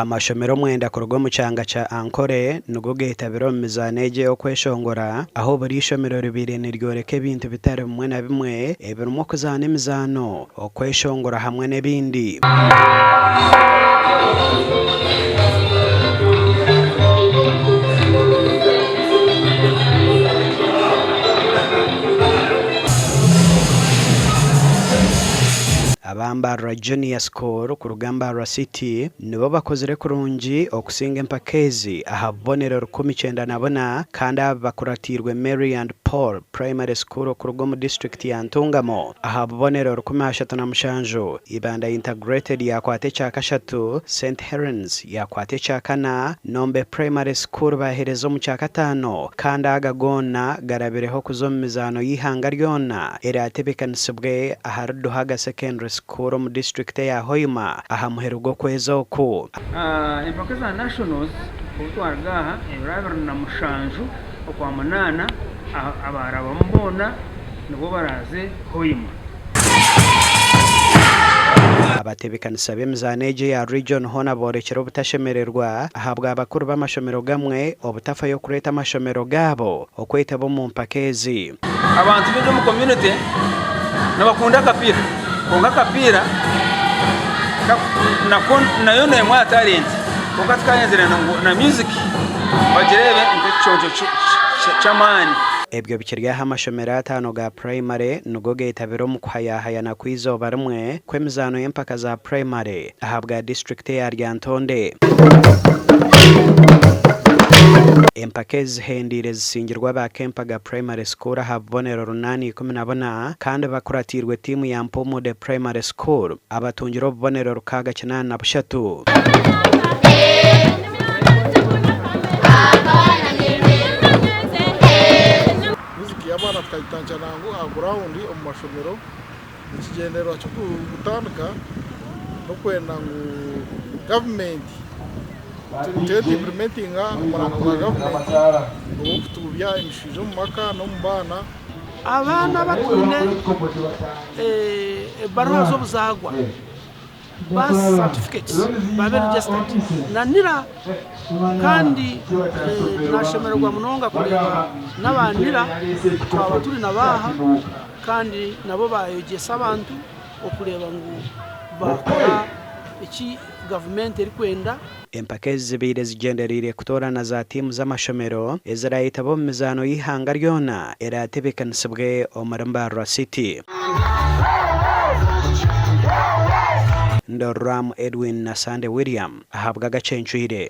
Amashomero omwenda kuruga omu kyanga kya Ankole nigo geetabire omu mizaano egi ey'okweshongora ahu buri ishomero ribaire niryoreka ebintu bitari bimwe na bimwe ebirimu okuzaana emizaano, okweshongora hamwe n'ebindi. Aba Mbarara Junior School kuruga Mbarara City nibo bakozire kurungi okusinga empaka ezi aha bubonero 194 kandi aba bakuratiirwe Mary and Paul Primary School okuruga omu disiturikiti ya Ntungamo aha bubonero 37, Ibanda Integrated yakwata ekyakashatu, St Helens yakwata ekyakana, Nombe Primary School bahereza omu kyakataano kandi aga goona garabireho kuza omu mizaano y'eihanga ryona eraatebeekanisibwe ahari Duhaga Secondary School omu disiturikiti eya Hoima aha muheru gw'okwezi oku. Empaka eza Nationals obu twaruga aha ebiro 27 Okwamunaana abaarabamu boona nibwo baraaze Hoima. Abatebeekanisa b'emizaano egi eya Region hoona boorekire obutashemererwa ahabwa bakuru b'amashomero gamwe obutafayo kureeta amashomero gaabo okwetaba omu mpaka ezi. Abantu baingi omu community nibakunda akapiira kwonka akapiira nako nayo nemwe aha talent kwonka tukayenzire ngu na music bagireebe nk'ekiconco ky'amaani. Ebyo bikiri aha amashomero ataano ga purayimare nigo geetabire omu kuhayahayana kw'eizooba rimwe kw'emizaano y'empaka za purayimare ahabwa disiturikiti eya Lyantonde. Empaka ezi zihendeire zisingirwe aba Kempaga Primary School aha bubonero runaana 14 kandi bakuratiirwe tiimu ya Mpumude Primary School abatungire obubonero 683. Music y'abaana tukagitandikira nangwa aha ground omu mashomero. Ekigyendererwa ky'okugutandika n'okwenda ngu gavumenti tube nituimpurimentinga omuranga gwa gavumenti ogw'okutuubya emishaija omu maka n'omu baana. Abaana abatwine ebaruha z'obuzaarwa, birth certificates, babe registered na nira kandi nashemererwa munonga kureeba n'aba nira twaba turi nabo aha kandi nabo bayegyesa abantu okureeba ngu bakora eki gavumenti erikwenda. Empaka ezi zibaire zigyendereire kutoorana za tiimu z'amashomero eziraayetabe omu mizaano y'eihanga ryona eraatebeekanisibwe omuri Mbarara City. Ndoruramu Edwin na Sande William ahabw'agacencwire.